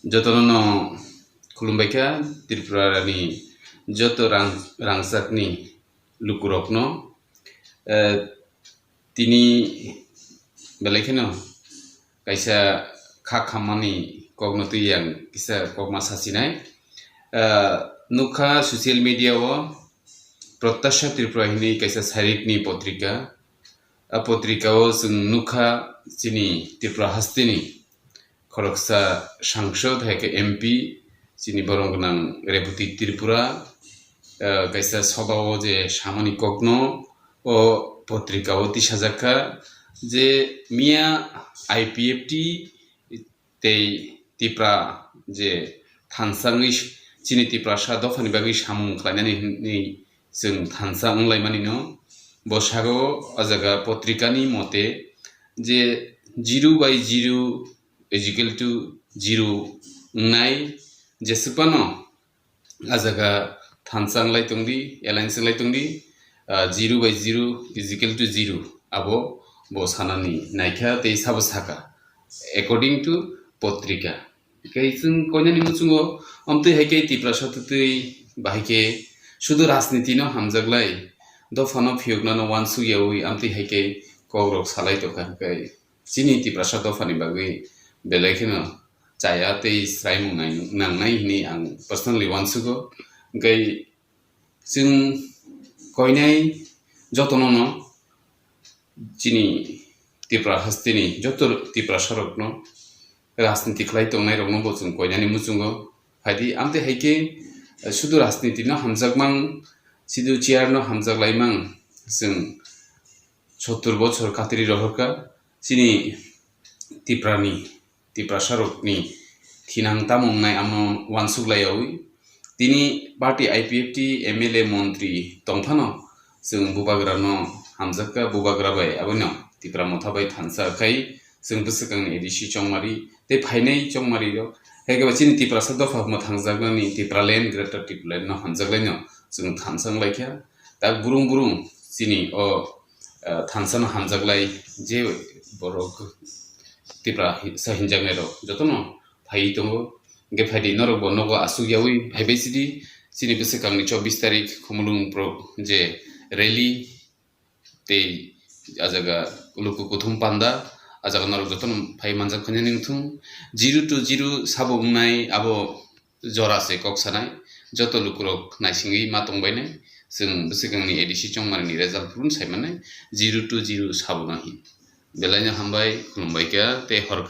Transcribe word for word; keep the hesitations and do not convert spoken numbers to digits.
Jotono no khulumbai kha Tripura ni joto rang-, rangchakni lukurokno. Eh, tini belai kheno kaisa kha khammani kokno twi ang kisa kokma sachinai. Eh, nukha social media o Protyasha Tripura hinwi kaisa sairikni potrika. A potrika o chwng nukha chini Tripura hasteni khoroksa sangsod hai khe M P chini borom gwnang Rebati Tripura, eh, kaisa soba o je samani kokno o potrika o tisajak kha je miya I P F T tei Tipra je thansa wngwi chini Tiprasa dophani bagwi samung khlainani hinwi chwng thansa wnglaimani no. Bo sago o jaga potrikani mote je zero by zero is equal to zero wngnai, jeswkphano a jaga thansa wnglai tongdi, alliance wnglai tongdi, ah, zero by zero is equal to zero, abo bo sanani naikha tei sabo saka, according to potrika. Tei chwng koinani muchungo, amtwi hai khe Tiprasa twtwi bahai khe sudu rajniti no hamjaklai, dophano phiyoknano uansuk yaui amtwi hai khe kokrok salai tongkha hwnkhe chini Tiprasa dophani bagwi belai kheno chaya tei swraimung nai-, nangnai hinwi ang personally uansugo. Hwnkhe chwng koinai jotono no chini Tipra hasteni joto Tiprasarokno rajniti khlai tongnairokno bo chwng koinani muchungo phaidi. Amtwi hai khe, eh, sudu rajniti no hamjakmang, sudu chair no hamjaklaimang chwng sottur bochor katri rohorkha chini Tiprani, Tiprasarokni thinang tamo wngnai amo uansuk laiyaui. Tini party I P F T M L A montri tongphano chwng bubagrano hamjakha, bubagra bai abono Tipra motha bai thansa khai chwng bwswkangni A D C chongmari tei phainai chongmari rok. Hai khe bo chini Tiprasa dopha mwthangjaknani Tipraland, Greater Tipraland no hamjaklaino chwng thansa wnglaikha. Tak burung burung chini o, eh, thansa no hamjaklai je borok Tipra hi-, sa hinjaknai rok jotono phaiwi tongo. Hwnkhe phaidi norok bo nogo aswk yaui phaibai sidi chini bwswkangni chobbish tarik Khumulwng pro je rally tei a jaga luku kuthum panda, a jaga norok jotono phai manjak hinwi wngthung. Zero to zero sabo wngnai abo jora se kok sanai, joto lukurok naisingwi ma tongbainai, chwng bwswkangni A D C chongmani ni result phuru sai mannai, zero to zero sabo no hin. Belaino hambai, khulumbai kha tei hor